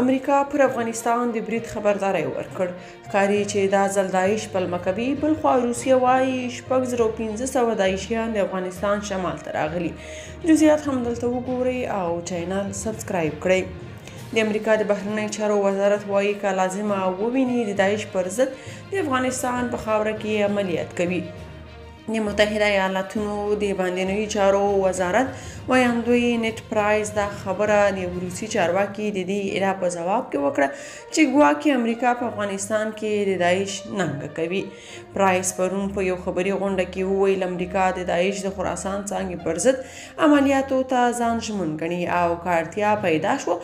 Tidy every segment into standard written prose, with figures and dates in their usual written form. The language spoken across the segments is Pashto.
امریکا پر افغانستان د برید خبرداری ورکړ. ښکاري چې دا ځل داعش پلمه کوي. بلخوا روسیه وايي 6500 داعشیان د افغانستان شمال ته راغلي. جزئیات هم دلته وګورئ او چینل سبسکرایب کړئ. د امریکا د بهرنیو چارو وزارت وايي که لازمه وویني د داعش پر ضد د افغانستان په خاوره کې عملیات کوي. د متحده ایالاتونو د باندنیو چارو وزارت ویاندوی نت پرایس دا خبره د روسي چارواکي د دې ادعا په ځواب کې وکړه چې ګواکې امریکا په افغانستان کې د داعش ننګه کوي. پرایس پرون په یو خبري غونډه کې وویل امریکا د داعش د خراسان څانګې پر ضد عملیاتو ته ځان ژمن ګڼي او که اړتیا پیدا شوه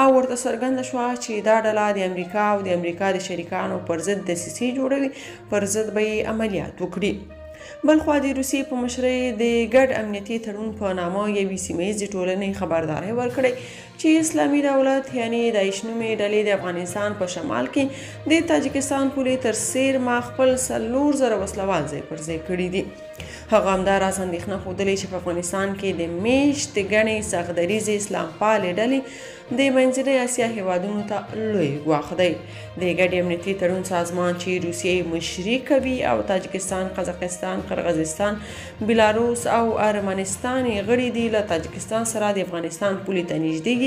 او ورته څرګنده شوه چې دا ډله د امریکا او د امریکا د شریکانو پر ضد دسیسې جوړوي، پر ضد به یې عملیات وکړي. بلخوا د روسیې په مشرۍ د ګډ امنیتي تړون په نامه یوې سیمه ییزې ټولنې خبرداری ورکړی چې اسلامي دولت یعنی داعش نومې ډلې د افغانستان په شمال کې د تاجکستان پولې تر څېرمه خپل 4000 وسلوال ځای پر ځای کړي دي. هغه همداراز اندېښنه ښودلې چې په افغانستان کې د میشت ګڼې سختدریځې اسلامپالې ډلې د منځنۍ اسیا هیوادونو ته لوی ګواښ دی. د ګډ امنیتي تړون سازمان چې روسیې مشري کوي او تاجکستان، قزاقستان، قرغیزستان، بلاروس او ارمنستان یې غړي دي، له تاجکستان سره د افغانستان پولې ته نږدې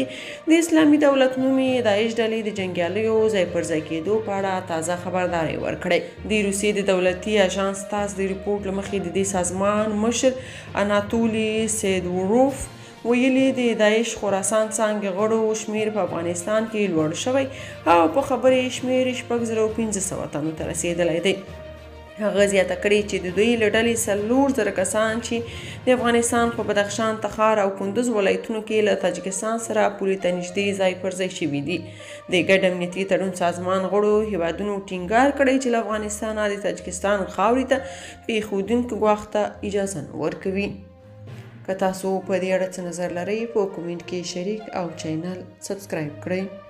د اسلامي دولت نومې داعش ډلې د جنګیالیو ځای پر ځای کېدو په اړه تازه خبرداری ورکړی. د روسیې د دولتي اژانس تاس د رپورټ له مخې د دې سازمان مشر اناتولي سیدوروف ویلي د داعش خراسان څانګې غړو شمېر په افغانستان کې لوړ شوی او په خبرې شمېر 6500 تنو ته رسېدلی دی. هغه زیاته کړې چې د دوی له ډلې 4000 کسان چې د افغانستان په بدخشان، تخار او کندز ولایتونو کې له تاجکستان سره پولې ته نږدې ځای پر ځای شوي دي. د ګډ امنیتي تړون سازمان غړو هیوادونو ټینګار کړی چې له افغانستانه د تاجکستان خاورې ته پېښېدونکي ګواښ ته اجازه نه ورکوي. که تاسو په دې اړه څه نظر لرئ په کومنټ کې شریک او چینل سبسکرایب کړئ.